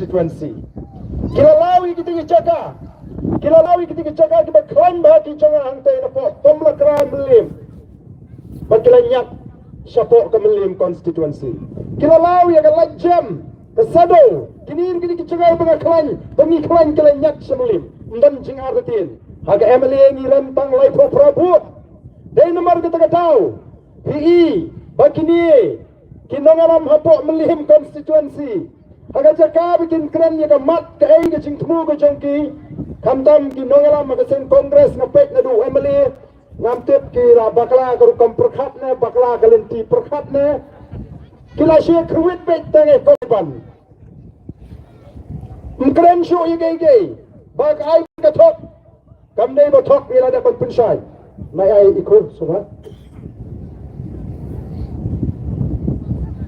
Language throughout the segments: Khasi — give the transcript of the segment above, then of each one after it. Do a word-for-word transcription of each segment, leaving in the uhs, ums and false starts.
constituency. Ki la law ïa kita ki jaka. Ki la law ïa kita ki jaka kiba khlaiñ bha ki jong nga hangtei napoh Tumlakrai Mylliem. Ba ki la ñiad shapoh ka Mylliem constituency. Ki la law ïa ka Laitjem, ka Sadoo, kine ruh kine ki jaka ba nga khlaiñ, ba ngi khlaiñ ki la ñiad sha Mylliem. Ym don jingartatien. Ha ka M L A ngi rem tang laiphew phra vote. Dei namar kata ka daw phi i ba kine ki nongïalam hapoh Mylliem constituency, ha ka jaka ba kin kren ïa ka mat kaei ka jingthmu ka jong ki, khamtam ki nongïalam ha ka seng Congress, nga peit naduh M L A, ngam tip ki la bakla ka rukom pyrkhat ne bakla ka lynti pyrkhat ne, ki la shu kyrwit beit tang ïa ka ban. Ym kren shuh ïa kiei kiei. Ba ka ai ka thok. Kam dei ba thok ïa lada ban pynshai. Nai ai i khun suma.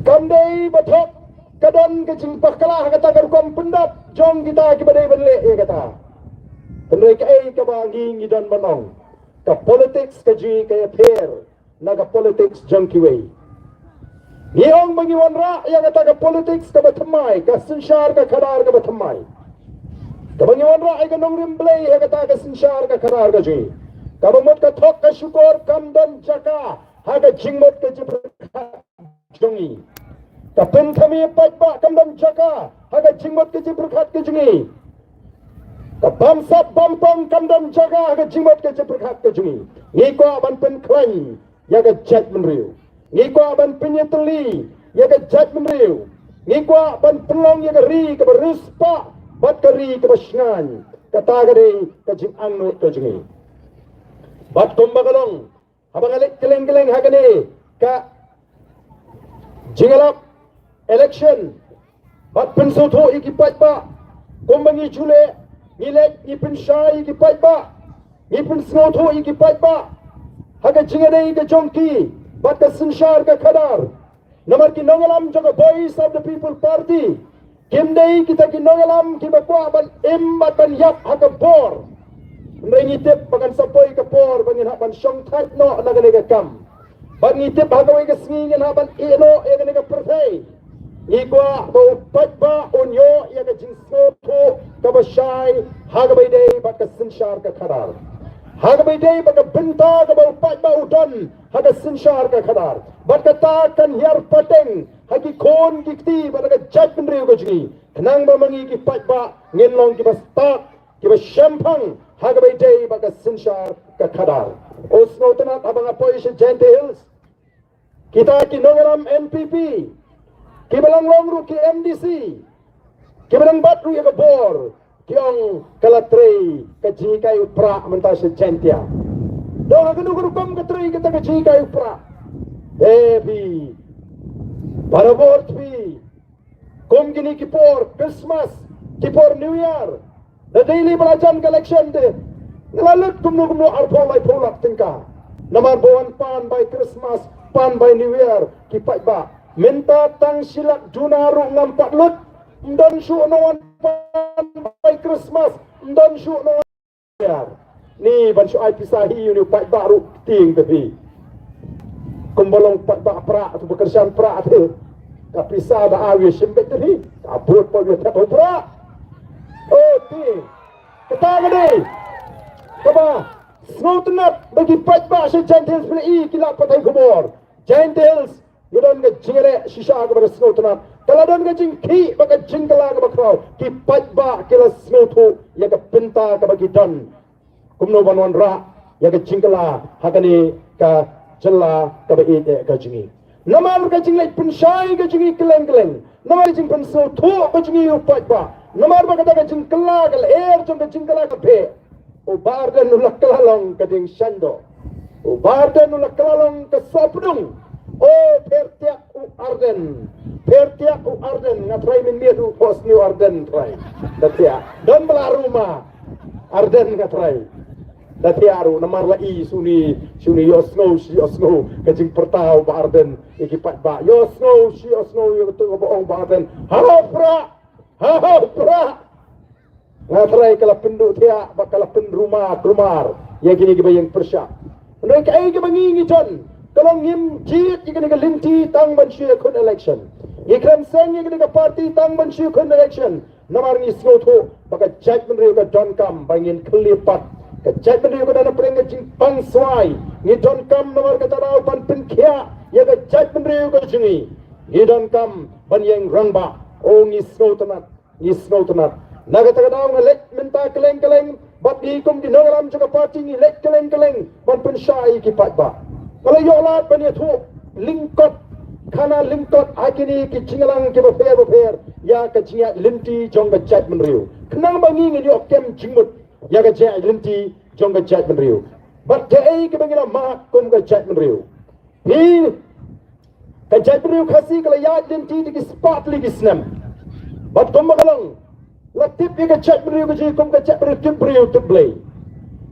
Kam dei ba thok. Ka don ka jingbakla ha kata ka rukom pyndap jong kita kiba dei ban leh ïa kata. Hynrei kaei kaba ngi ngi don ban ong, ka politics ka jong ngi ka ïapher na ka politics jong kiwei. Ngi ong ba ngi wanrah ïa kata ka politics kaba thymmai, ka synshar ka khadar kaba thymmai. Kaba ngi wanrah ïa ka nongrim Blei ïa kata ka synshar ka khadar ka jong ngi. Kaba mut ka thok ka shukor kam don jaka ha ka jingmut ka jingpyrkhat jong ngi. Ka pynthame paidbah kam don jaka ha ka jingmut ka jingpyrkhat ka jong ngi. Ka bamsap bamtong kam don jaka ha ka jingmut ka jingpyrkhat ka jong ngi. Ngi kwah ban pynkhlaiñ ïa ka jaitbynriew. Ngi kwah ban pynïatylli ïa ka jaitbynriew. Ngi kwah ban pynlong ïa ka ri kaba riewspah bad ka ri kaba shngaiñ. Kata ka dei ka jingangnud ka jong ngi. Bad kumba ka long, haba nga leit kylleng kylleng ha kane ka jingïalap election, bad pynsngewthuh ïa ki paidbah, kumba ngi ju leh, ngi leit ngi pynshai ïa ki paidbah, ngi pynsngewthuh ïa ki paidbah ha ka jingïadei ka jong ki bad ka synshar ka khadar. Namar ki nongïalam jong ka Voice of the People Party kim dei kita ki nongïalam kiba kwah ban im bad ban ïap ha ka bor. Hynrei ngi tip ba kan sa poi ka por ba ngin hap ban shongthait noh na kane ka kam. Bad ngi tip ha kawei ka sngi ngin hap ban ïeh noh ïa kane ka pyrthei. Ngi kwah ba u paidbah un ïoh ïa ka jingsngewthuh kaba shai ha kaba ïadei bad ka synshar ka khadar, ha kaba ïadei bad ka bynta kaba u paidbah u don ha ka synshar ka khadar. Bad kata kan hiar pateng ha ki khun ki kti bad ha ka jaitbynriew ka jong ngi, khnang ba ma ngi ki paidbah ngin long kiba stad, kiba shemphang ha kaba ïadei bad ka synshar ka khadar. O sngewtynnat, haba nga poi sha Jaintia Hills, kita ki nongïalam N P P kiba long long ruh ki M D C, kiba dang bat ruh ïa ka bor, ki ong ka la trei ka jinghikai u Prah mynta sha Jaintia. Dong ha kano ka rukom ka trei kata ka jinghikai u Prah? Eh phi, para bor phi, kum kine ki por Christmas, ki por New Year, da daily ba la jan ka election te, nga la lut kumno kumno arphew laiphew lak tyngka. Namar ba wan pan bai Christmas, pan bai New Year ki paidbah. Mynta tang shi lak duna ruh ngam pat lut. Ym don shuh na wan pan bai Christmas, ym don shuh na wan New Year. Ni ban shu ai pisa hi ïa une u paidbah ruh tieng te phi. Kumba long paidbah Prah, tu ba kyrshan Prah te. Ka pisa da ai ïa shim beit te phi. Ka bud pa ïa thep u Prah. O tieng. Kata ka dei kaba sngewtynnat ba ki paidbah sha Jaintia Hills phi la i ki lad pathai khubor. Jaintia Hills, ngi don ka jingïaleh shisha kaba da sngewtynnat. Ka la don ka jingkhih bad ka jingkylla kaba khraw. Ki paidbah ki la sngewthuh ïa ka bynta kaba ki don. Kumno ban wanrah ïa ka jingkylla ha kane ka jylla kaba ïeit eh ka jong ngi. Namar ka jingleit pynshai ka jong ngi kylleng kylleng. Namar ka jingpynsngewthuh ka jong ngi ïa u paidbah. Namar ba kata ka jingkylla ka lyer jong ka jingkylla ka bheh. U Bah Ardent u la kylla long ka dieng shaiñdoh. U Bah Ardent u la kylla long ka sohpdung. O pher tiak u Ardent. Pher tiak u Ardent. Nga trai mynmiet u pos ni u Ardent trai. Da tiak. Don ba la ruma. Ardent nga trai. Da tiak ruh namar la i shu ni, shu ni ïohsngew, shu ïohsngew ka jingpyrta u Bah Ardent ïa ki paidbah. Ïohsngew, shu ïohsngew ïa katu kaba ong Bah Ardent. Ha ha u Prah. Ha ha u Prah. Nga trai ka la pynduh thiah bad ka la pynruma kulmar ïa kine kiba ïeng pyrshah. Hynrei kaei kaba ngi ngi don ka long ngim jied ïa kane ka lynti tang ban shu ïakhun election. Ngi khlem seng ïa kane ka party tang ban shu khun election. Namar ngi sngewthuh ba ka jaitbynriew ka donkam ba ngin khlieh pat. Ka jaitbynriew ka don hapdeng ka jingpang swai. Ngi donkam namar kata ka daw ban pynkhiah ïa ka jaitbynriew ka jong ngi. Ngi donkam ban ïeng rangbah. O ngi sngewtynnat. Ngi sngewtynnat. Na kata ka daw nga leit mynta kylleng kylleng bad ngi kum ki nongïalam jong ka party ngi leit kylleng kylleng ban pynshai ïa ki paidbah. Nga la ïoh lad ban ïathuh lyngkot khana lyngkot ha kine ki jingïalang kiba pher bapher ïa ka jingïaid lynti jong ka jaitbynriew. Khnang ba ngi ngin ïoh kem jingmut ïa ka jingïaid lynti jong ka jaitbynriew. Bad kaei kaba ngi la mad kum ka jaitbynriew. Hi ka jaitbynriew Khasi ka la ïaid lynti da ki spah tylli ki snem. Bad kumba ka long, la tip ïa ka jaitbynriew ka jong ngi kum ka jaitbynriew tip briew tip Blei.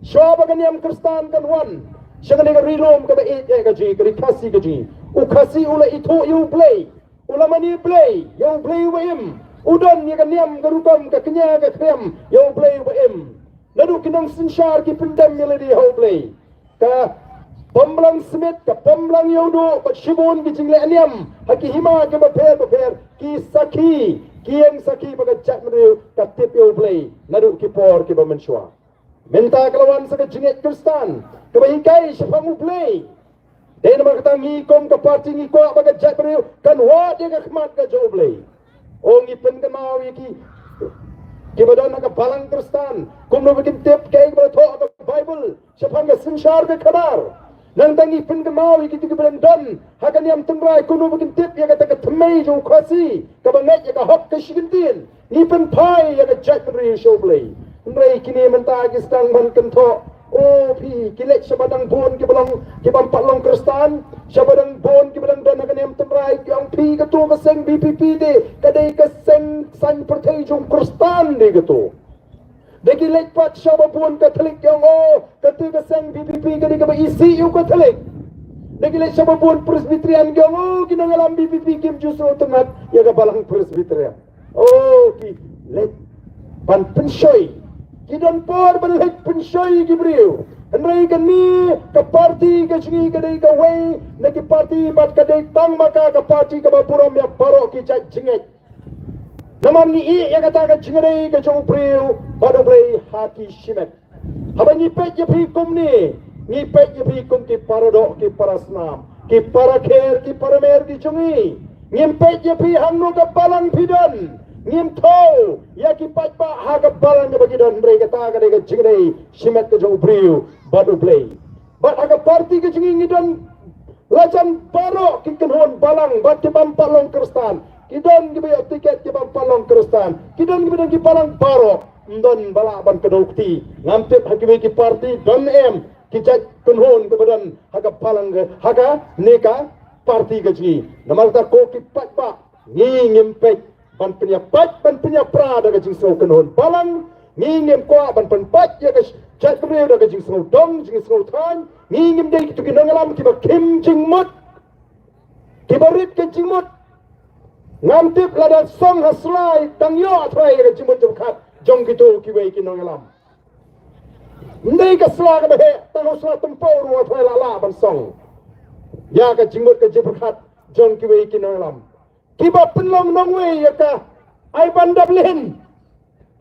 Shuwa ba ka niam Khristan kan wan sha kane ka ri lum kaba ïeit ïa ka jong ngi, ka ri Khasi ka jong ngi, u Khasi u la ithuh ïa U Blei. U la mane Blei, ïa U Blei uba im. U don ïa ka niam ka rukom ka kñia ka khriam ïa U Blei uba im. Naduh ki nongsynshar ki pyndem ïa lade ha U Blei. Ka Pambalang Smit, ka Pambalang Ïewduh, bad shibun ki jingleh niam ha ki hima kiba pher bapher, ki sakhi, ki ïeng sakhi ba ka jaitbynriew ka tip ïa U Blei naduh ki por kiba mynshuwa. Mynta ka la wan sa ka jingngeit Khristan kaba hikai shaphang U Blei. Dei namar kata ngi kum ka party ngi kwah ba ka jaitbynriew kan wad ïa ka khmat ka jong U Blei. O ngi pynkynmaw ïa ki kiba don ha ka balang Khristan kumno ba kin tip kaei kaba la thoh ha ka Baibl shaphang ka synshar ka khadar. Nangta ngi pynkynmaw ïa kito kiba dang don ha ka niam tynrai kumno ba kin tip ïa kata ka thymmei jong u Khasi kaba ngeit ïa ka hok ka shi kyntien. Ngi pynphai ïa ka jaitbynriew sha U Blei. Hynrei kine mynta ki sdang ban kynthoh. O phi, ki leit shaba dang bun kiba long, ki bym pat long Khristan, shaba dang bun kiba dang don ha ka niam tynrai, ki ong phi kato ka seng V P P te ka dei ka seng saiñ pyrthei jong Khristan de kato. Da ki leit pat shaba bun Katholik ki ong, o, kata ka seng V P P ka dei kaba isih ïa u Katholik. Da ki leit shaba bun Presbyterian ki ong, o, ki nongïalam V P P kim ju sngewtynnat ïa ka balang Presbyterian. O, ki leit ban pynshoi. Ki don por ban leit pynshoi ki briew. Hynrei kane ka party ka jong ngi ka dei kawei na ki party bad ka dei tang ma ka ka party kaba burom ïa baroh ki jait jingngeit. Namar ngi ïeh ïa kata ka jingïadei ka jong u briew bad U Blei ha ki shimet. Haba ngi peit ïa phi kumne, ngi peit ïa phi kum ki paradoh, ki parasnam, ki parakher, ki paramer ki jong ngi. Ngim peit ïa phi hangno ka balang phi don. Ngim thew ïa ki paidbah ha ka balang kaba ki don, hynrei kata ka dei ka jingïadei shimet ka jong u briew bad U Blei. Bad ha ka party ka jong ngi ngi don lajan baroh ki kynhun balang bad ki bym pat long Khristan. Ki don kiba ïoh tiket ki bym pat long Khristan. Ki don kiba don ki balang baroh. Ym don ba lah ban kdew kti. Ngam tip ha kiwei ki party don em ki jait kynhun kiba don ha ka balang ka, ha kane ka party ka jong ngi. Namar kata ko ki paidbah, ngi ngim peit ban pynïapait ban pynïapra da ka jingsngew kynhun balang. Ngi ngim kwah ban pynpait ïa ka jaitbynriew da ka jingsngew dong, jingsngew thaiñ. Ngi ngim dei kito ki nongïalam kiba khim jingmut, kiba rit ka jingmut. Ngam tip lada song ha sla tang ïoh trai ïa ka jingmut jingpyrkhat jong kito kiwei ki nongïalam. Ym dei ka sla kaba heh, tang ha sla tympew ruh trai la lah ban song ïa ka jingmut ka jingpyrkhat jong kiwei ki nongïalam. Kiba pynlong nongwei ïa ka Aiban Dublin.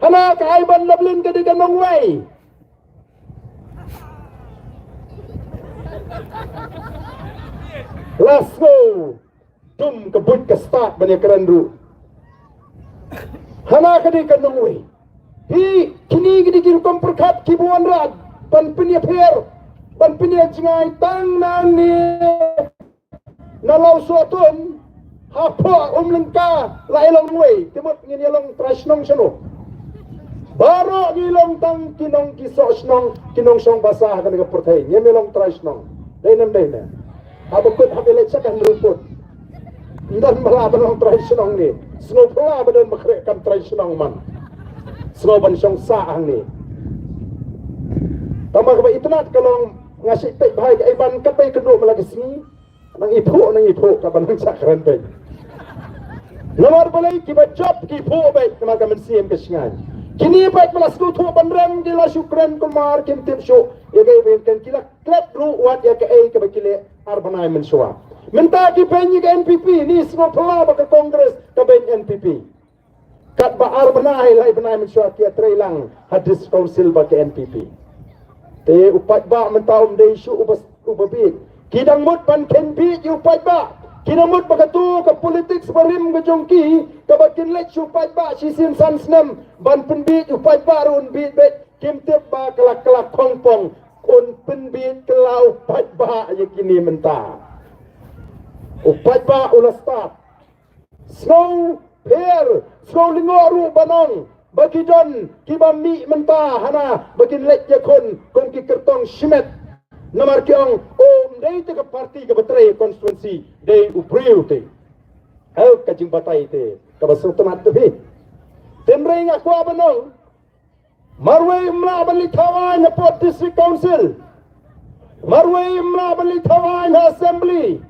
Hana ka Aiban Dublin ka dei ka nongwei. La sngew dum ka buit ka stad ban ïakren ruh. Hana ka dei ka nongwei. Hi kine ki dei ki rukom pyrkhat kiba wanrah ban pynïapher, ban pynïajngai tang nangne. Na Lawsohtun, hapoh Umlyngka la ïalong wei, te mut ngin ïalong trai shnong shano. Baroh ngi long tang ki nong ki soh shnong, ki nongshong basa ha kane ka pyrthei, ngim ïalong trai shnong. Dei ne ym dei ne? Haba kut haba leit sha ka hynriewpud. Ym don ba lah ban long trai shnong ne. Sngew pla ba don ba khreh kam trai shnong man. Sngew ban shong sah hangne. Tangba kaba itynnad ka long nga shait peit bha ïa ka Aiban katba ïakynduh ma la ka sngi. Nang iphuh, nang iphuh, kaba nang shah kren beit. Namar balei kiba jop ki phuh beit, namar ka mynsiem ka shngaiñ. Kine beit ba la sngewthuh ban rem ki la shu kren kulmar kim tip shuh ïa kaei ba ki kren, ki la klet ruh wat ïa kaei kaba ki leh ar bnai mynshuwa. Mynta ki beiñ ïa ka N P P, ngi sngewphylla ba ka Congress ka beiñ N P P. Katba ar bnai, lai bnai mynshuwa ki ïatrei lang ha District Council bad ka N P P. Te u paidbah mynta um dei shuh uba, uba bieit. Ki dang mut ban kheiñ bieit ïa u paidbah. Ki dang mut ba kato ka politics barim ka jong ki, kaba kin leit sha u paidbah shisien san snem ban pynbieit, u paidbah ruh un bieit beit. Kim tip ba ka la, ka la khongpong, un pynbieit kylla u paidbah ïa kine mynta. U paidbah u la stad. Sngewpher, sngewlyngngoh ruh ban ong ba ki don kiba mih mynta hana ba kin leit ïakhun kum ki kyrtong shimet. Namar ki ong, o, ym dei te ka party kaba trei constituency, dei u briew te. Hei ka jingbatai te kaba sngewtynnat te phi. Tynrai nga kwah ban ong, marwei ym lah ban leit thaw aiñ hapoh District Council. Marwei ym lah ban leit thaw aiñ ha Assembly.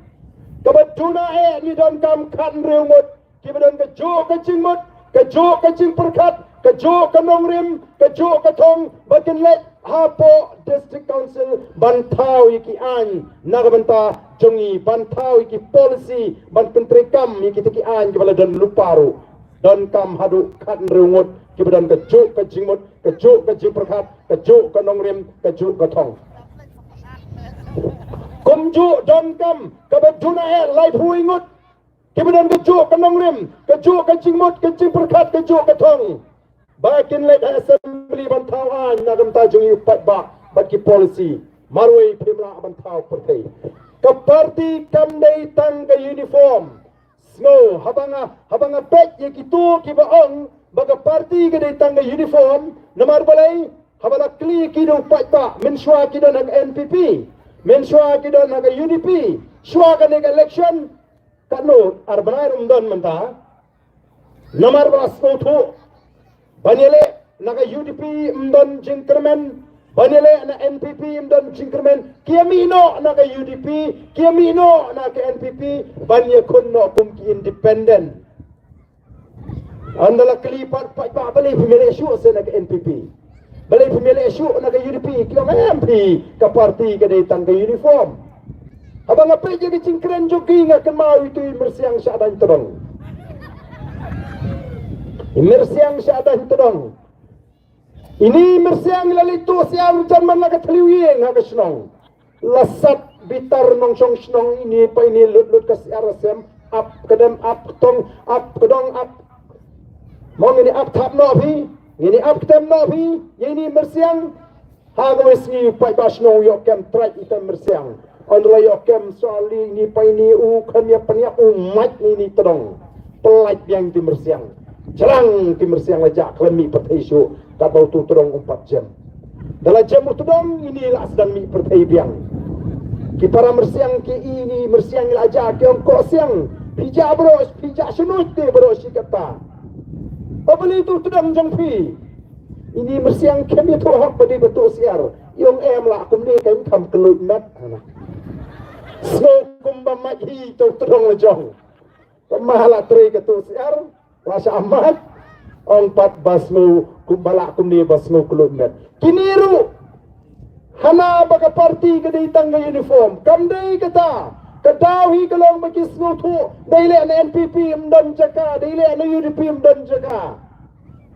Kaba duna eh ngi donkam khathynriew ngut kiba don kajuh ka jingmut, kajuh ka jingpyrkhat, kajuh ka nongrim, kajuh ka thong ba kin leit hapoh District Council ban thaw ïa ki aiñ na ka bynta jong ngi, ban thaw ïa ki policy, ban pyntreikam ïa kita ki aiñ kiba la don lypa ruh. Donkam haduh khathynriew ngut kiba don kajuh ka jingmut, kajuh ka jingpyrkhat, kajuh ka nongrim, kajuh ka thong. Kumjuh donkam kaba duna eh laiphew ngut kiba don kajuh ka nongrim, kajuh ka jingmut, ka jingpyrkhat, kajuh ka thong, ba kin leit ha Assembly ban thaw aiñ na ka bynta jong ngi u paidbah bad ki policy. Marwei phim lah ban thaw pyrthei. Ka party kam dei tang ka uniform. Sngew, haba nga, haba nga peit ïa kito kiba ong ba ka party ka dei tang ka uniform, namar balei? Haba la kylli ki da u paidbah, mynshuwa ki don ha ka N P P, mynshuwa ki don ha ka U D P, shuwa kane ka election, katno, ar bnai ruh ym don mynta. Namar ba la sngewthuh ban ïaleh na ka U D P ym don jingkyrmen, ban ïaleh na N P P ym don jingkyrmen. Ki ïa mih noh na ka U D P, ki ïa mih noh na ka N P P, ban ïakhun noh kum ki independent. Ynda la kylli pat paidbah, balei phim ïaleh shuh seh na ka N P P, balei phim ïaleh shuh na ka U D P, ki ong em phi, ka party ka dei tang ka uniform. Haba nga peit ïa ka jingkren jong ki nga kynmaw ïa itu i myrsiang shadaiñ tdong. I myrsiang shadaiñ tdong. Ini i myrsiang i la leit tuh syiar jan man la ka thliew ïing ha ka shnong. La sat bitar nongshong shnong, ini pa ini, lut lut ka syiar sem, ap kdem ap ktong, ap kdong ap. Mo ngin ïa ap thap noh phi, ngin ïa ap ktem noh phi ïa ini i myrsiang. Ha kawei sngi u paidbah shnong u ïoh kem trai ita i myrsiang. Ynda la ïoh kem sali ini pa ini, u khlem ïa pynïap, u mait ini i tdong. Pyllait biang ita i myrsiang. Jrang ita i myrsiang la jah khlem mih pyrthei shuh, katba utu u tdong um pat jem. Ynda la jem u tdong, ini la sdang mih pyrthei biang. Ki para myrsiang ki, ini i myrsiang i la jah, ki ong, ko siang, phi jah baroh, phi jah shano te baroh shi katta? O, balei utu u tdong jong phi? Ini i myrsiang khlem ïathuh hok ba dei ba tuh syiar. I ong, em lah kumne, kan kham kylluid met. Sngew kumba mait hi utu u tdong la jong. Kumba la trei ka tuh syiar, la shah mait. Ong pat ba sngew kumba lah kumne, ba sngew kylluid met. Kine ruh, hana ba ka party ka dei tang ka uniform. Kam dei kata. Ka daw hi ka long ba ki sngewthuh, dei leh na N P P ym don jaka, dei leh na U D P ym don jaka.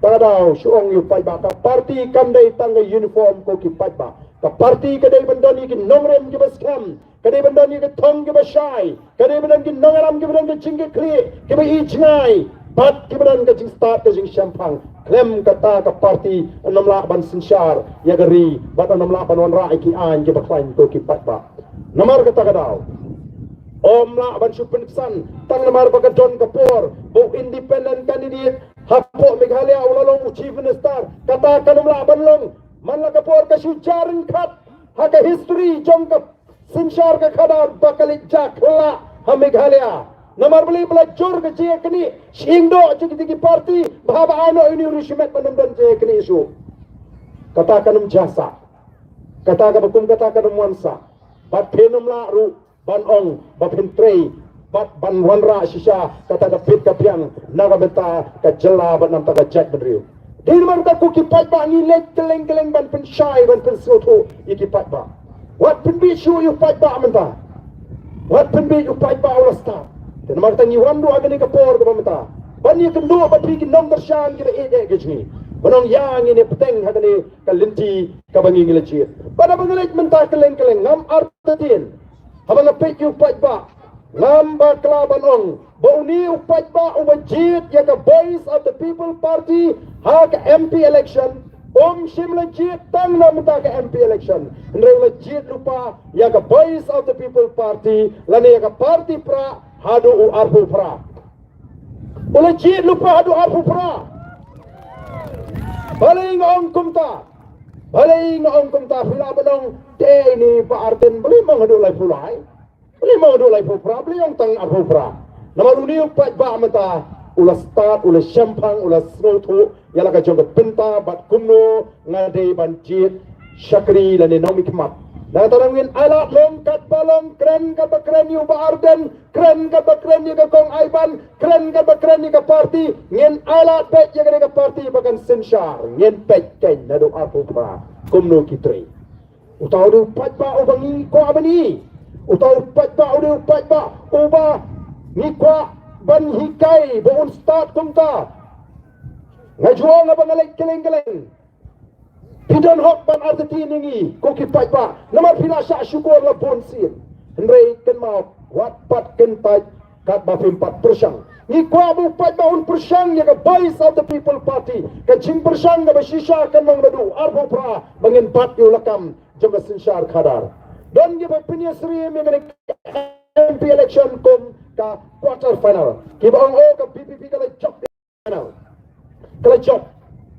Ka daw shu ong ïa u paidbah, ka party kam dei tang ka uniform ko ki paidbah. Ka party ka dei ban don ïa ki nongrim kiba skhem, ka dei ban don ïa ki thong kiba shai, ka dei ban don ki nongïalam kiba don ka jingkitkhlieh, kiba ïeit jngai, bad kiba don ka jingstad ka jingshemphang. Khlem kata ka party ym lah ban synshar ïa ka ri, bad ym lah ban wanrah ïa ki aiñ kiba khlaiñ ko ki paidbah. Namar kata ka daw, ym lah ban shu pynksan tang namar ba ka don ka por ba u independent candidate hapoh Meghalaya u la long u Chief Minister. Kata kan ym lah ban long. Man la ka por ka shu jia ryngkat ha ka history jong ka synshar ka khadar ba ka leit jia khlak ha Meghalaya. Namar balei? Ba la jur ka jingïaknieh shyndoh jong kita ki party, ba haba ai noh ïa une u riewshimet ban ym don jingïaknieh shuh. Kata kan ym jia sah. Kata kaba kum kata kan ym wan sah. Bad phin ym lah ruh ban ong ba phin trei bad ban wanrah shisha kata ka bit ka biang na ka bynta ka jylla bad na ka bynta ka jaitbynriew. Dei namar kata ko ki paidbah, ngi leit kylleng kylleng ban pynshai, ban pynsngewthuh ïa ki paidbah. Wat pynbieit shuh ïa u paidbah mynta. Wat pynbeit u paidbah u la stad. Te namar kata ngi wan ruh ha kane ka por kaba mynta ban ïakynduh bad phi ki nongkyrshan kiba ïeit ïa ka jong ngi, ban ong ïa ngin ïa bteng ha kane ka lynti kaba ngi ngi la jied. Bad haba nga leit mynta kylleng kylleng ngam artatien. Haba nga peit ïa u paidbah, ngam bakla ban ong ba une u paidbah uba jied ïa ka Voice of the People Party ha ka M P election, um shym la jied tang na mynta ka M P election, hynrei u la jied lypa ïa ka Voice of the People Party lane ïa ka party Prah haduh u arphew phra. U la jied lypa haduh arphew phra. Balei nga ong kumta? Balei nga ong kumta? Phi lah ban ong, te ine i Bah Ardent balei ma haduh laiphew lai? Balei ma haduh laiphew phra? Balei ong tang arphew phra? Namar une u paidbah mynta u la stad, u la shemphang, u la sngewthuh ïa la ka jong ka bynta bad kumno nga dei ban jied shakri lane nongmihkhmat. Na kata ngin ailad long katba long, kren katba kren ïa u Bah Ardent, kren katba kren ïa ka Kong Ivan, kren katba kren ïa ka party, ngin ailad beit ïa kane ka party ba kan synshar, ngin peit keiñ naduh arphew phra kumno ki trei. Uta u dei u paidbah uba ngi kwah ban i. Uta u paidbah u dei u paidbah uba ngi kwah ban hikai ba un stad kumta. Nga ju ong haba nga leit kylleng kylleng, phi don hok ban artatien ïa ngi ko ki paidbah namar phi la shah shukor la bun sien. Hynrei kynmaw, wat pat kyntait katba phim pat pyrshang. Ngi kwah ba u paidbah un pyrshang ïa ka Voice of the People Party, ka jingpyrshang kaba shisha kan long naduh arphew phra ba ngin bat ïa u lakam jong ka synshar khadar. Don kiba pynïasyriem ïa kane ka M P election kum ka quarter final, kiba ong, oh, ka V P P ka la jop final, ka la jop.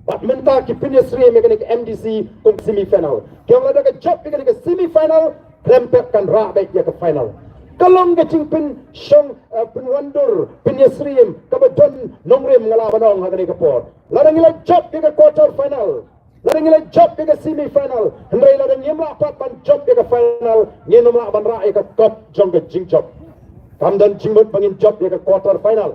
Bad mynta ki pynïasyriem ïa kane ka M D C kum semi final. Ki ong lada ka jop ïa kane ka semi final, khlem pep kan rah beit ïa ka final. Ka long ka jingpynshong, eh, pynwandur, pynïasyriem kaba don nongrim, nga lah ban ong ha kane ka por. Lada ngi la jop ïa ka quarter final, lada ngi la jop ïa ka semi final, hynrei lada ngim lah pat ban jop ïa ka final, ngin ym lah ban rah ïa ka kop jong ka jingjop. Kam don jingmut ba ngin jop ïa ka quarter final.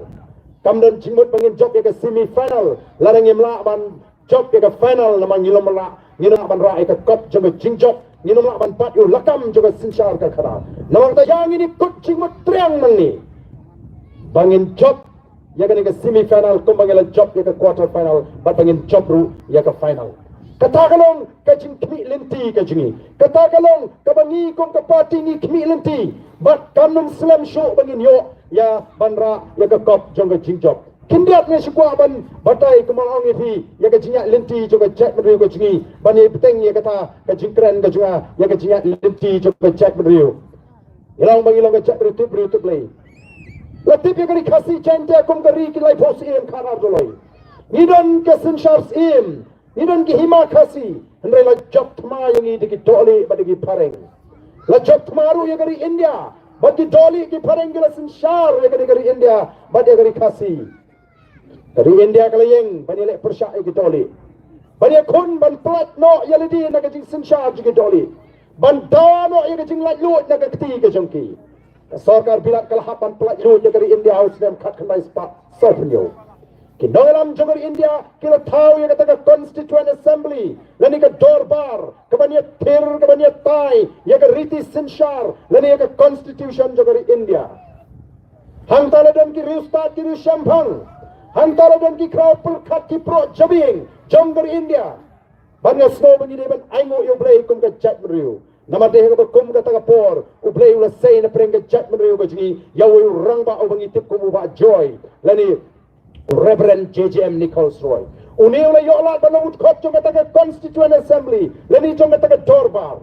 Kam don jingmut ba ngin jop ïa ka semi final lada ngim lah ban jop ïa ka final, namar ngin ym lah, ngin ym lah ban rah ïa ka kop jong ka jingjop, ngin ym lah ban bat ïa u lakam jong ka synshar ka khadar. Namar kata ïa ngin ïa kut jingmut triang nangne ba ngin jop ïa kane ka semi final kumba ngi la jop ïa ka quarter final, bad ba ngin jop ruh ïa ka final. Kata ka long ka jingkhmih lynti ka jong ngi. Kata ka long kaba ngi kum ka party ngi khmih lynti. Bad kam nym slem shuh ba ngin ïoh ïa ban rah ïa ka kop jong ka jingjop. Khyndiat nga shu kwah ban batai kumba nga ong ïa phi ïa ka jingïaid lynti jong ka jaitbynriew ka jong ngi, ban ïa bteng ïa kata ka jingkren ka jong nga ïa ka jingïaid lynti jong ka jaitbynriew. Ngi long ba ngi long ka jaitbynriew tip briew tip Blei. La tip ïa ka Ri Khasi Jaiñtia kum ka ri ki laiphew syiem khadar doloi. Ngi don ka synshar syiem, ngi don ki hima Khasi, hynrei la jop thma ïa ngi da ki dohlieh bad da ki phareng. La jop thma ruh ïa ka ri India bad ki dohlieh ki phareng, ki la synshar ïa ka ri, ka ri India bad ïa ka Ri Khasi. Ka ri India ka la ïeng ban ïaleh pyrshah ïa ki dohlieh, ban ïakhun, ban pyllait noh ïa lade na ka jingsynshar jong ki dohlieh, ban dawa noh ïa ka jinglaitluid na ka kti ka jong ki. Ka sorkar Bilat ka la hap ban pyllait luid ïa ka ri India ha u snem khatkhyndai spah sawphew hynñiew. Ki nongïalam jong ka ri India ki la thaw ïa kata ka Constituent Assembly lane ka dorbar kaban ïathir, kaban ïatai ïa ka riti synshar lane ïa ka Constitution jong ka ri India. Hangta la don ki riewstad, ki riewshemphang. Hangta la don ki khraw pyrkhat, ki proh jabieng jong ka ri India. Bad nga sngew ba ngi dei ban ainguh ïa U Blei kum ka jaitbynriew. Namar dei ha kaba kum kata ka por U Blei u la sei na pdeng ka jaitbynriew ka jong ngi ïa uwei u rangbah uba ngi tip kum u Bah Joy lane u Reverend J J M Nichols Roy. Une u la ïoh lad ban long u dkhot jong kata ka Constituent Assembly lane jong kata ka dorbar.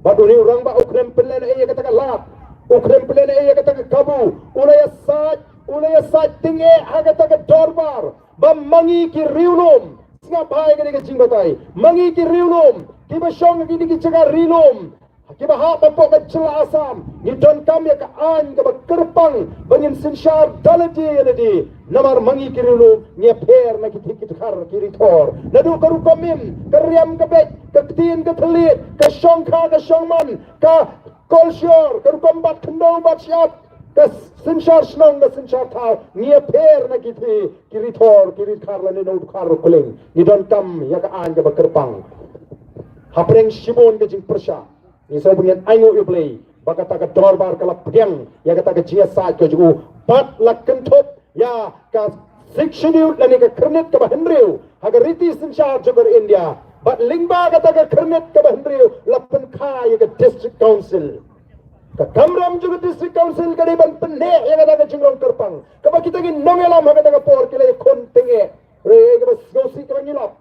Bad une u rangbah u khlem pynlehnohei ïa kata ka lad, u khlem pynlehnohei ïa kata ka kabu, u la ïasaid, u la ïasaid tyngeh ha kata ka dorbar ba ma ngi ki riewlum, sngap bha ïa kane ka jingbatai, ma ngi ki riewlum kiba shong ha kine ki jaka rilum, kiba hap hapoh ka jylla Assam, ngi donkam ïa ka aiñ kaba kyrpang ba ngin synshar da lade ïa lade. Namar ma ngi ki riewlum ngi ïapher na ki thik ki dkhar ki rithor, naduh ka rukom im, ka riam ka beit, ka ktien ka thylliej, ka shongkha ka shongman, ka kolshor, ka rukom bat khyndew bat shyiap, ka synshar shnong ka synshar thaw, ngi ïapher na ki thik ki rithor ki ridkhar lane na u dkhar u kling. Ngi donkam ïa ka aiñ kaba kyrpang. Hapdeng shibun ka jingpyrshah, ngi sngew ba ngin ainguh ïa U Blei ba kata ka dorbar ka la pdiang ïa kata ka jingïasaid ka jong u, bad la kynthup ïa ka Sixth Schedule lane ka Khyrnit kaba Hynriew ha ka riti synshar jong ka ri India. Bad lyngba kata ka Khyrnit kaba Hynriew la pynkha ïa ka District Council. Ka kamram jong ka District Council ka dei ban pynneh ïa kata ka jingrong kyrpang kaba kita ki nongïalam ha kata ka por ki la ïakhun tyngeh. Re kaba sngewsih kaba ngi lap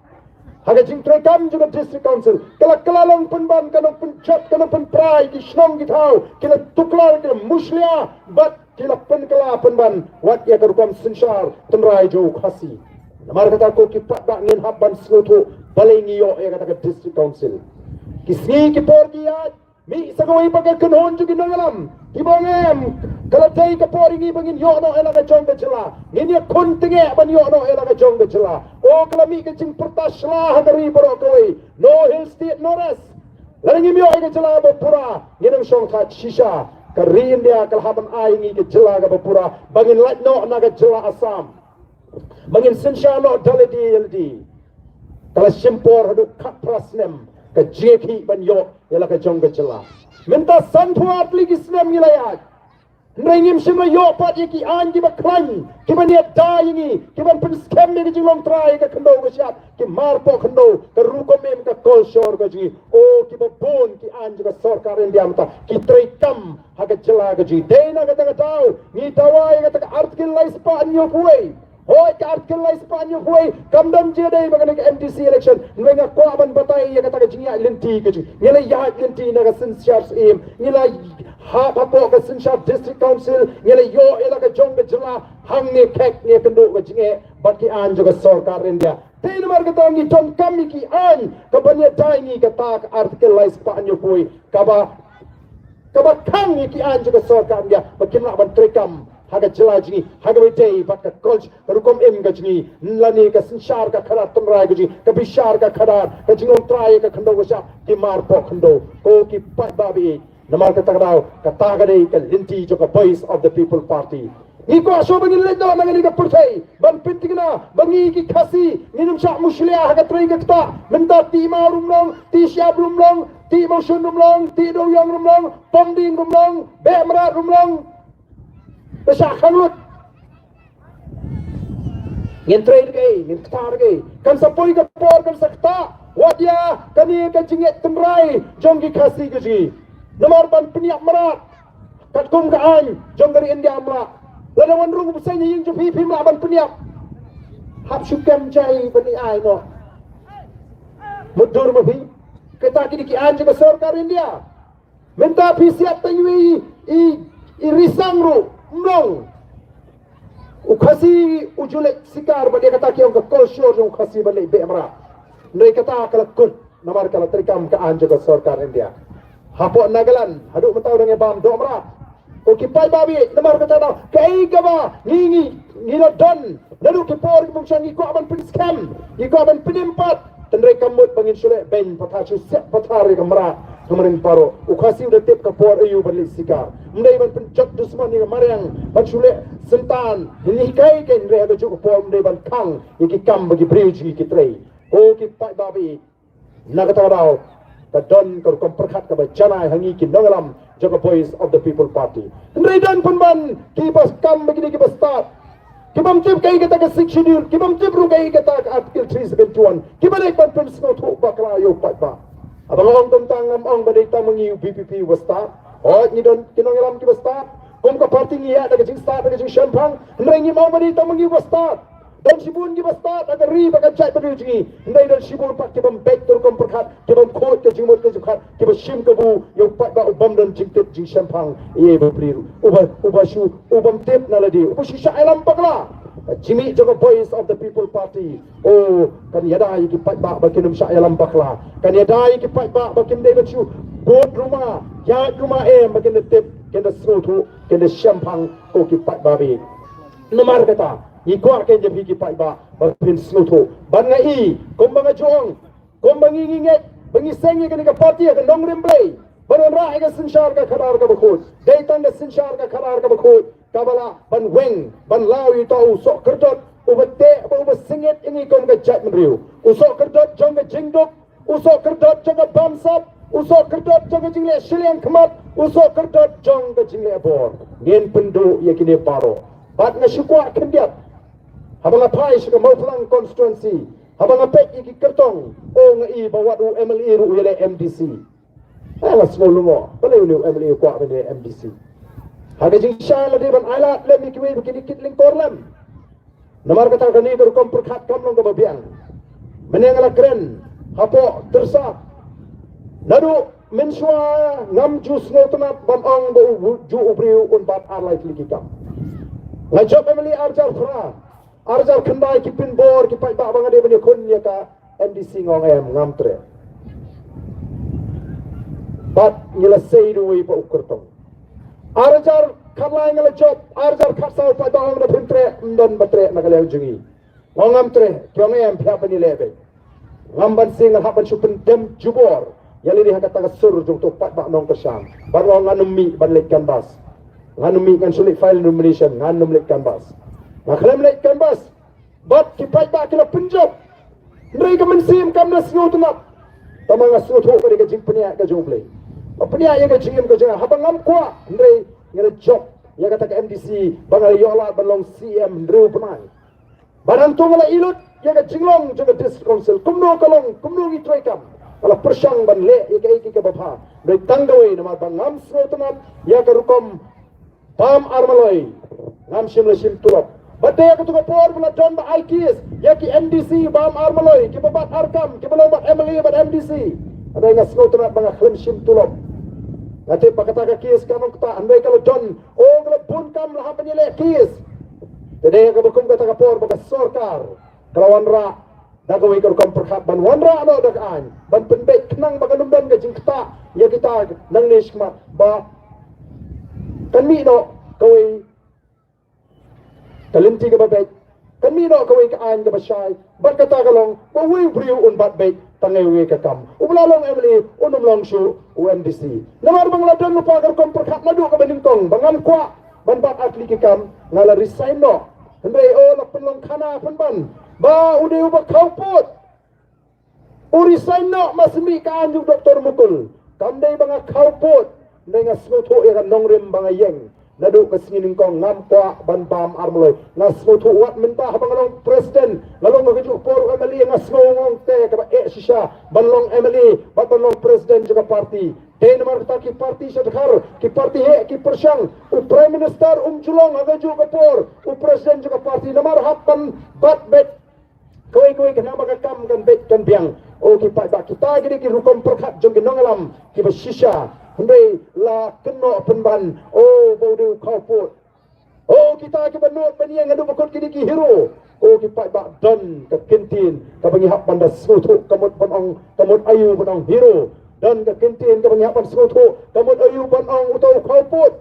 ha ka jingtreikam jong ka District Council, ka la kylla long pynban, ka nongpynjot, ka nongpynpra ïa ki shnong ki thaw, ki la tuklar, ki la mushlia, bad ki la pynkylla pynban wat ïa ka rukom synshar tynrai jong u Khasi. Namar kata ko ki paidbah, ngin hap ban sngewthuh balei ngi ïoh ïa kata ka District Council. Ki sngi ki por ki ïaid, mih sa kawei pat ka kynhun jong ki nongïalam kiba ong em, ka la dei ka por ïa ngi ba ngin ïoh noh ïa la ka jong ka jylla, ngin ïakhun tyngeh ban ïoh noh ïa la ka jong ka jylla. O, ka la mih ka jingpyrta shla ha ka ri baroh kawei, no Hill State, no rest. Lada ngim ïoh ïa ka jylla ba pura, ngin ym shong thait shisha. Ka ri India ka la hap ban ai ïa ngi ka jylla kaba pura ba ngin lait noh na ka jylla Assam, ba ngin synshar noh da lade ïa lade. Ka la shim por haduh khatphra snem ka jingïakhih ban ïoh ïa la ka jong ka jylla. Mynta sanphew ar tylli ki snem ngi la ïaid, hynrei ngim shym la ïoh pat ïa ki aiñ kiba khlaiñ, kiban ïada ïa ngi, kiban pynskhem ïa ka jinglong trai, ïa ka khyndew ka shyiap, ki mar poh khyndew, ka rukom im, ka kolshor ka jong ngi. O, kiba bun ki aiñ jong ka sorkar India mynta ki treikam ha ka jylla ka jong ngi. Dei na kata ka daw ngi dawa ïa kata ka Article lai spah hynñiewphew wei. Hooid, ka Article lai spah hynñiewphew wei kam don jingïadei bad kane ka M D C election. Hynrei nga kwah ban batai ïa kata ka jingïaid lynti ka jong ngi. Ngi la ïaid lynti na ka synshar syiem, ngi la hap hapoh ka synshar District Council, ngi la ïoh ïa la ka jong ka jylla hangne, khek ngi ïakynduh ka jingeh bad ki aiñ jong ka sorkar India. Te namar kata ngi donkam ïa ki aiñ kaban ïada ïa ngi, kata ka Article lai spah hynñiewphew wei kaba, kaba khang ïa ki aiñ jong ka sorkar India ba kim lah ban treikam ha ka jylla jong ngi ha kaba ïadei bad ka kolsh, ka rukom im ka jong ngi, lane ka synshar ka khadar tynrai ka jong ngi, ka bishar ka khadar, ka jinglong trai ïa ka khyndew ka shyiap, ki mar poh khyndew. Ko ki paidbah ba ïeit, namar kata ka daw kata ka dei ka lynti jong ka Voice of the People Party. Ngi kwah shuh ba ngin leit noh na kane ka pyrthei ban pynthikna ba ngi ki Khasi ngin ym shah mushlia ha ka trei ka ktah. Mynta Tih Maw ruh ym long, Tih Shyiap ruh ym long, Tih Mawshun ruh ym long, Tih Dewiong ruh ym long, Pongding ruh ym long, Behmrat ruh ym long. Ba shah khang lut. Ngin trei da kaei, ngin ktah da kaei? Kan sa poi ka por, kan sa ktah wat ïa kane ka jingngeit tynrai jong ki Khasi ka jong ngi. Namar ban pynïap mrad katkum ka aiñ jong ka ri India ym lah. Lada wan rung u bseiñ ha ïing jong phi, phim lah ban pynïap. Hap shu kem jai ban ïai noh. Mutdur ma phi. Kita ki dei ki aiñ jong ka sorkar India. Mynta phi siat tang ïa i, i, i risang ruh ym long. U Khasi u ju leit sikar, bad ïa kata ki ong ka kolshor jong u Khasi ban leit beh mrad. Hynrei kata ka la kut namar ka la treikam ka aiñ jong ka sorkar India. Hapoh Nagaland haduh mynta u dang ïa bam doh mrad. Ko ki paidbah ba ïeit, namar kata daw kaei kaba ngi, ngi, ngi la don naduh ki por ki bym shong, ngi kwah ban pynskhem, ngi kwah ban pynim pat. Hynrei kam mut ba ngin shu leh beiñ pathar, shu siat pathar ïa ka mrad. Ka mrad baroh, u Khasi u da tip ka por aïu ban leit sikar. Ym dei ban pynjot dusmon ïa ka mariang ban shu leh syntan. Ngi hikai kein, hynrei ha kajuh ka por ym dei ban khang ïa ki kam ba ki briew jong ngi ki trei. Ko ki paidbah ba ïeit, na kata ka daw ka don ka rukom pyrkhat kaba janai ha ngi ki nongïalam jong ka Voice of the People Party. Hynrei don pynban kiba kam ba ki dei kiba stad, ki bym tip kaei kata ka Sixth Schedule, ki bym tip ruh kaei kata ka Article three seventy-one, kiba leit ban pynsngewthuh bakla ïa u paidbah. Haba nga ong kumta ngam ong ba dei tang ma ngi u V P P uba stad. Hooid, ngi don ki nongïalam kiba stad. Kum ka party ngi ïaid da ka jingstad, da ka jingshemphang. Hynrei ngim ong ba dei tang ma ngi uba stad. Don shibun kiba stad ha ka ri bad ka jaitbynriew jong ngi. Hynrei don shibun pat ki bym beit ka rukom pyrkhat, ki bym khuid ka jingmut ka jingpyrkhat, kiba shim kabu ïa u paidbah u bym don jingtip jingshemphang ïa i bapli ruh, uba, uba shu, u bym tip na lade, uba shu shah ïalam bakla. Ka jingmih jong ka Voice of the People Party, o, kan ïada ïa ki paidbah ba kin ym shah ïalam bakla. Kan ïada ïa ki paidbah ba kin dei ban shu bud rumah, ïaid rumah em, ba kin da tip, kin da sngewthuh, kin da shemphang, ko ki paidbah ba ïeit. Namar kata ngi kwah kein jong phi ki paidbah ba phin sngewthuh. Bad nga i, kumba nga ju ong, kumba ngi, ngi ngeit ba ngi seng ïa kane ka party ha ka nongrim Blei ban wanrah ïa ka synshar ka khadar kaba khuid. Dei tang ka synshar ka khadar kaba khuid kaba lah ban weng, ban law ïa uta u sohkyrdot uba teh bad uba sngewsih ïa ngi kum ka jaitbynriew, u sohkyrdot jong ka jingduk, u sohkyrdot jong ka bamsap, U soh kyrteng jong ka jingleh shiliang khmat, u soh kyrteng jong ka jingleh bor. Ngin pynduh ïa kine baroh. Bad nga shu kwah khyndiat. Haba nga phai sha ka Mawphlang constituency. Haba nga peit ïa ki kyrtong. O nga i ba wat u M L A ruh u ïaleh M D C. Nga sngew lyngngoh. Balei une u M L A u kwah ban ïaleh M D C. Ha ka jingshai lade ban ailad lem ïa kiwei ba kine kit lyngkor lem. Namar kata kane ka rukom pyrkhat kam long kaba biang. Mynne nga la kren hapoh Tyrsad. Naduh mynshuwa ngam ju sngewtynnat ban ong ba u ju u briew un bat ar lai tylli ki kam. Nga jop M L A arhajar phra, arhajar khyndai ki pynbor ki paidbah ba nga dei ban ïakhun ïa ka M D C nga ong em ngam treh. Bad ngi la sei da uwei pa u kyrtong. Arhajar khatlai nga la jop, arhajar khatsaw paidbah ong da phim treh, ym don ba treh na ka liang jong ngi. Nga ong ngam treh, ki ong em phi hap ban ïaleh beit. Ngam ban sing, nga hap ban shu pyndem jubor ïa lade ha kata ka sur jong uto u paidbah nongkyrshan. Bad nga ong ngan ym mih ban leit canvass. Ngan ym mih, ngan shu leit file nomination, ngan ym leit canvass. Nga khlem leit canvass. Bad ki paidbah ki la pynjop. Hynrei ka mynsiem kam da sngewtynnat. Tangba nga sngewthuh ka dei ka jingpynïaid ka jong U Blei. Ba pynïaid ïa ka jingim ka jong nga haba ngam kwah. Hynrei nga la jop ïa kata ka M D C ba nga la ïoh lad ban long C M hynriew bnai. Bad hangto nga la ïohi lut ïa ka jinglong jong ka District Council. Kumno ka long, kumno ngi treikam. Nga la pyrshang ban leh ïa kaei kaei kaba bha. Hynrei tang kawei namar ba ngam sngewtynnat ïa ka rukom bam ar maloi. Ngam shym la shim tulop. Bad ïa kato ka por ba la don ba ai case ïa ki M D C bam ar maloi, kiba bat ar kam, kiba long bad M L A bad M D C. Hynrei nga sngewtynnat ba nga khlem shim tulop. Nga tip ba kata ka case kam long kata, hynrei ka la don, o ka la bun kam la hap ban ïaleh case. Te dei kaba kum kata ka por ba ka sorkar ka la wanrah da kawei ka rukom pyrkhat ban wanrah noh da ka aiñ ban pynbeit khnang ba kan ym don ka jingktah ïa kita nangne shakhmat ba kan mih noh kawei ka lynti kaba beit, kan mih noh kawei ka aiñ kaba shai. Bad kata ka long ba uwei u briew un bat beit tang ïa uwei ka kam. Uba la long M L A un ym long shuh u M D C. Namar ba nga la don lypa ka rukom pyrkhat naduh kaba nyngkong ba ngam kwah ban bat ar tylli ki kam, nga la resign noh. Hynrei o la pynlong khana pynban ba u dei uba khawpud. U resign noh, ma sngewbha ka aiñ jong u Doktor Mukul. Kam dei ba nga khawpud, hynrei nga sngewthuh ïa ka nongrim ba nga ïeng. Naduh ka sngi nyngkong ngam kwah ban bam ar maloi. Nga sngewthuh wat mynta haba nga long president, nga long ha kajuh ka por u M L A, nga sngew nga ong te kaba eh shisha ban long M L A bad ban long president jong ka party. Te namar kata ki party sha dkhar, ki party heh, ki pyrshang, u Prime Minister um ju long ha kajuh ka por u president jong ka party, namar hap ban bat beit kawei kawei khnang ba ka kam kan beit kan biang. O ki paidbah, kita ki dei ki rukom pyrkhat jong ki nongïalam kiba shisha. Hynrei la kynnoh pynban, o ba u dei u khawpud. O kita kiba nud ban ïeng haduh ba kut ki dei ki hero. O ki paidbah, don ka kyntien kaba ngi hap ban da sngewthuh, ka mut ban ong, ka mut aïu ban ong hero. Don ka kyntien kaba ngi hap ban sngewthuh, ka mut aïu ban ong uto u khawpud.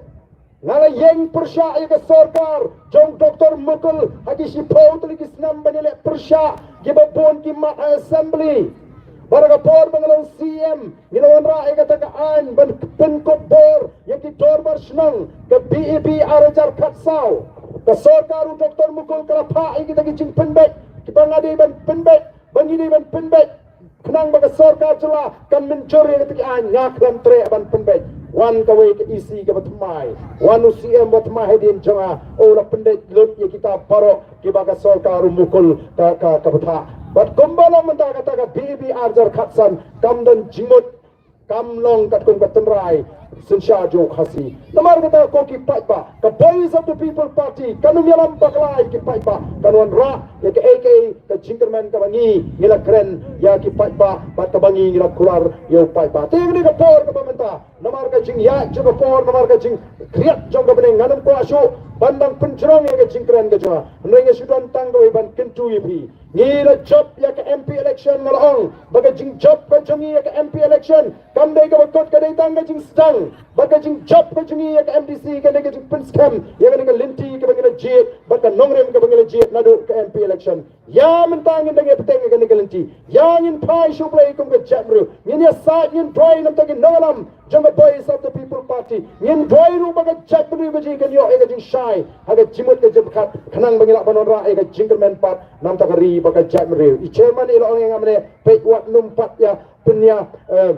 Nga la ïeng pyrshah ïa ka sorkar jong Doktor Mukul ha ki shiphew tylli ki snem ban ïaleh pyrshah kiba bun ki mat ha assembly. Bad ha ka por ba nga long C M ngi la wanrah ïa kata ka aiñ ban pynkup bor ïa ki dorbar shnong, ka B A B arhajar khatsaw. Ka sorkar u Doktor Mukul ka la phah ïa kita ki jingpynbeit kiba nga dei ban pynbeit, ba ngi dei ban pynbeit. Khnang ba ka sorkar jylla kan mynjur ïa kata ka aiñ, nga khlem treh ban pynbeit. Wan kawei ka E C kaba thymmai, wan u C M ba thymmai hadien jong nga, u la pyndait lut ïa kita baroh kiba ka sorkar u Mukul ka, ka, ka bthah. Bad kumba long mynta kata ka B A B arhajar khatsan, kam don jingmut, kam long katkum ka tynrai synshar jong u Khasi. Namar kata ko ki paidbah, ka Voice of the People Party kan ym ïalam bakla ïa ki paidbah, kan wanrah ïa kaei kaei ka jingkyrmen kaba ngi, ngi la kren ïa ki paidbah bad kaba ngi, ngi la kular ïa u paidbah. Te kane ka por kaba mynta, namar ka jingïaid jong ka por, namar ka jingkhriat jong ka bneng, ngan ym kwah shuh ban dang pynjrong ïa ka jingkren ka jong nga. Hynrei nga shu don tang kawei ban kyntu ïa phi. Ngi la jop ïa ka M P election, nga la ong ba ka jingjop ka jong ngi ïa ka M P election kam dei kaba kut, ka dei tang ka jingsdang. Bad ka jingjop ka jong ngi ïa ka M D C ka dei ka jingpynskhem ïa kane ka lynti kaba ngi la jied bad ka nongrim kaba ngi la jied naduh ka M P election. Ïa mynta ngin dang ïa bteng ïa kane ka lynti. Ïa ngin phai sha U Blei kum ka jaitbynriew. Ngin ïasaid, ngin duwai na bynta ki nongïalam jong ka Voice of the People Party. Ngin duwai ruh ba ka jaitbynriew ka jong ngi kan ïoh ïa ka jingshai ha ka jingmut ka jingpyrkhat, khnang ba ngin lah ban wanrah ïa ka jingkyrmen pat na bynta ka ri bad ka jaitbynriew. I chairman i la ong ïa nga mynne, peit wat nym pat ïa pynïa, eh,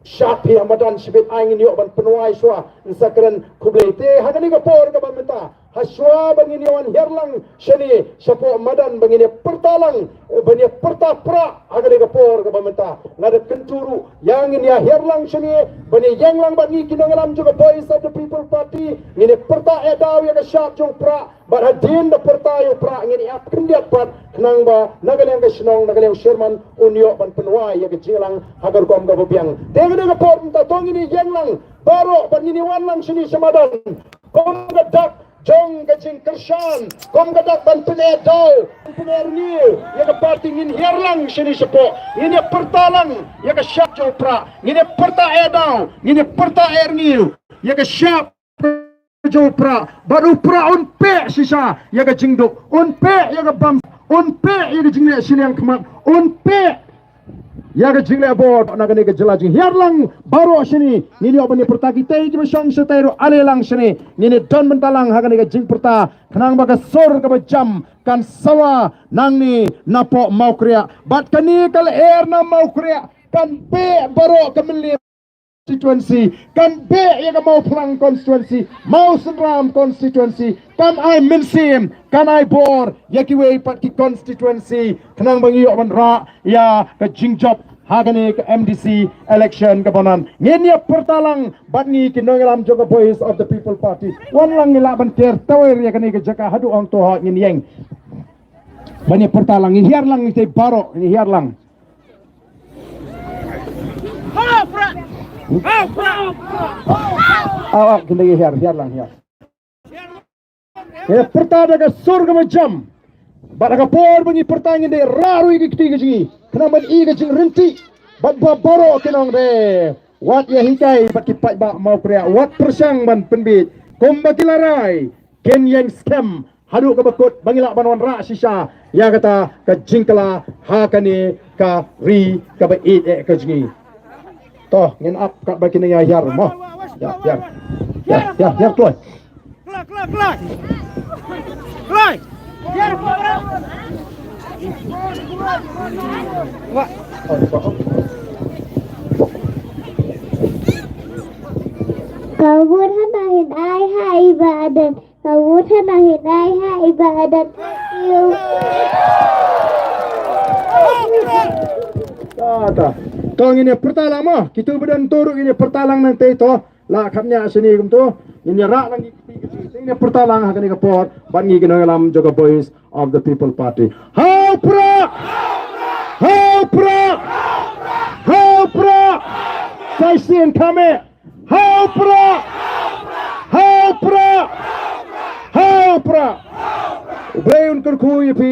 Shad hi ha madan shibit, ai ngin ïoh ban pynwai shuwa. Ngin sa kren khublei te ha kane ka por kaba mynta, ha shuwa ba ngin ïoh wan hiar lang shane shapoh madan ba ngin ïa pyrta lang, ban ïa pyrta prah ha kane ka por kaba mynta. Nga da kyntu ruh ïa ngin ïa hiar lang shane ban ïa ïeng lang bad ngi ki nongïalam jong ka Voice of the People Party. Ngin ïa pyrta eh daw ïa ka shad jong prah. Bad hadien da pyrta ïa u prah ngin ïa ap khyndiat pat khnang ba na ka liang ka shnong, na ka liang u chairman un ïoh ban pynwai ïa ka jingïalang ha ka rukom kaba biang. Te ha kane ka por mynta to ngin ïa ïeng lang baroh bad ngin ïa wan lang shane sha madan. Kum ka dak jong ka jingkyrshan, kum ka dak ban pyneh daw, ban pyneh rngiew ïa ka party, ngin hiar lang shane shapoh, ngin ïa pyrta lang ïa ka shad jong u prah, ngin ïa pyrta eh daw, ngin ïa pyrta eh rngiew ïa ka shad jong u prah, bad u prah un peh shisha ïa ka jingduk, un peh ïa ka bam, un peh ïa ka jingleh shiliang khmat, un peh ïa ka jingleh bor na kane ka jylla jong ngi. Hiar lang baroh shane, ngin ïoh ban ïa pyrta, kitei kiba shong shatei ruh ale lang shane, ngin ïa don bynta lang ha kane ka jingpyrta khnang ba ka sur kaba jam kan sawa nangne napoh Mawkriah. Bad kane ka lyer na Mawkriah kan beh baroh ka Mylliem constituency, kan beh ïa ka Mawphlang constituency, Mawsynram constituency, kan ai mynsiem, kan ai bor ïa kiwei pat ki constituency khnang ba ngi ïoh ban rah ïa ka jingjop ha kane ka M D C election kaba wan. Ngin ïa pyrta lang bad ngi ki nongïalam jong ka Voice of the People Party. Wan lang ngi lah ban ker tawer ïa kane ka jaka haduh hangto, ha ngin ïeng ban ïa pyrta lang, ngin hiar lang, ngin tei baroh, ngin hiar lang. Aw, aw, kynda hiar, hiar lang, hiar. Ngi pyrta da ka sur kaba jam. Bad ha ka por ba ngi pyrta ngin dei rah ruh ïa ki kti ka jong ngi khnang ban i ka jingryntih bad ba baroh ki nong dei. Wat ïa hikai bad ki paidbah Mawkriah, wat pyrshang ban pynbit. Kumba ki la rai, kin ïeng skhem haduh kaba kut ba ngi lah ban wanrah shisha ïa kata ka jingkylla ha kane ka ri kaba ïeit eh ka jong ngi. To, ngin ap katba kin ïa hiar mo. Ïa, hiar. Ïa, ïa, hiar kloi. Kloi, kloi, kloi. Kloi. Hiar kloi. Wah. Ka wut hana hin ai ha i Bah Ardent. Ka wut hana hin ai ha i Bah Ardent. Thank you. Ta, ta. To ngin ïa pyrta lang mo. Kito ba don to ruh ngin ïa pyrta lang nangtei to. La kham ïa shane kumto. Ngin ïa rah lang ki kti ki jong ngi. Ngin ïa pyrta lang ha kane ka por bad ngi ki nongïalam jong ka Voice of the People Party. Ha u prah! Ha u prah! Ha u prah! Sa shisien kham eh. Ha u prah! Ha u prah! Ha u prah! U Blei un kyrkhu ïa phi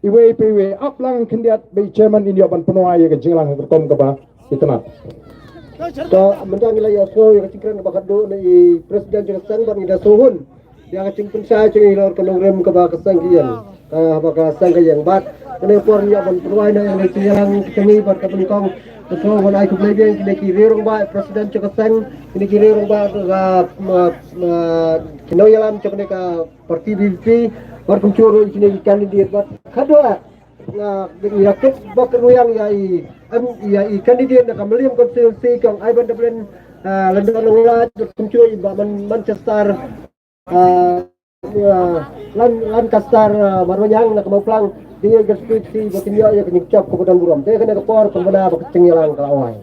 iwei pa iwei. Ap lang khyndiat ba i chairman in ïoh ban pynwai ïa ka jingïalang ha ka rukom kaba itynnad. To mynta ngi la ïohsngew ïa ka jingkren kaba khadduh na i president jong ka seng bad ngi da sngewhun ïa ka jingpynshai jong i halor ka nongrim kaba ka seng ka ïeng, kaba ka seng ka ïeng. Bad kane ka por ngi ïoh ban pynwai noh ïa ka jingïalang ka jong i bad kaba nyngkong ngi sngewbha ban ai khublei biang ïa kine ki riew rangbah president jong ka seng, kine ki riew rangbah ka, ma, ma, ki nongïalam jong kane ka party V P P, bad kumjuh ruh ïa kine ki candidate bad khadduh nga dei ïa kit bad kyrwiang ïa i, em, ïa i candidate na ka Mylliem constituency jong i Bah Dablin, ah, Lyngdoh Nonglait, bad kumjuh i Bah Man-, Manchester, ah, ïa Lan-, Lancaster, ah, Marwaniang na ka Mawphlang, dei ïa ka constituency ba kin ïoh ïa ka jingjop kaba don burom. Te kane ka por pynbna ba ka jingïalang ka la wai.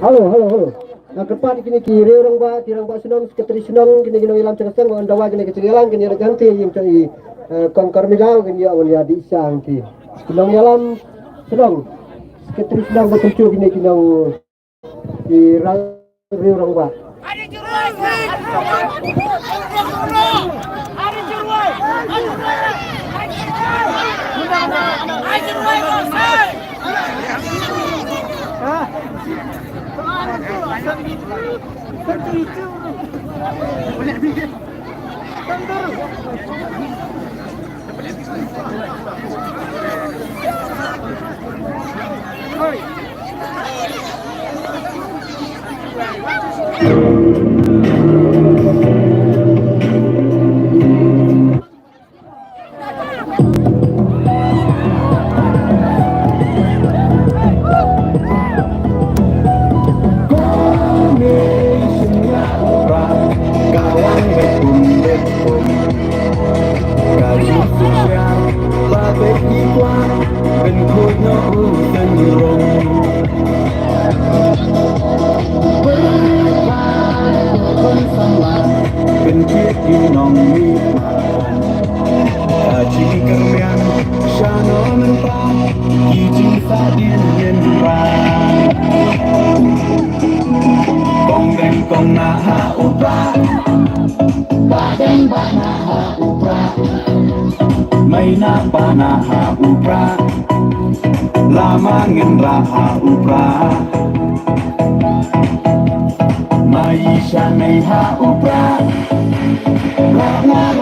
Hello, hello, hello. Nga kyrpad ïa kine ki riew rangbah, ki rangbah shnong, secretary shnong, kine ki nongïalam jong ka seng, ba ynda wai kane ka jingïalang, kine ki rangbah, ïa, eh, kong Karmila, kine ïa wan ïa dih sha ki. Ki nongïalam shnong, secretary shnong, ba kumjuh kine ki nong, ki rang, riew rangbah. Nong Mihpat. Ka jingkyrmen sha nong Mihpat, ki jingsadien Mihpat. Kong deng kong nah ha u Prah, bah deng bah nah ha u Prah. Mei nah bah nah ha u Prah. Lama ngin rah ha u Prah. Mei sha mei ha u Prah. Rah nga rah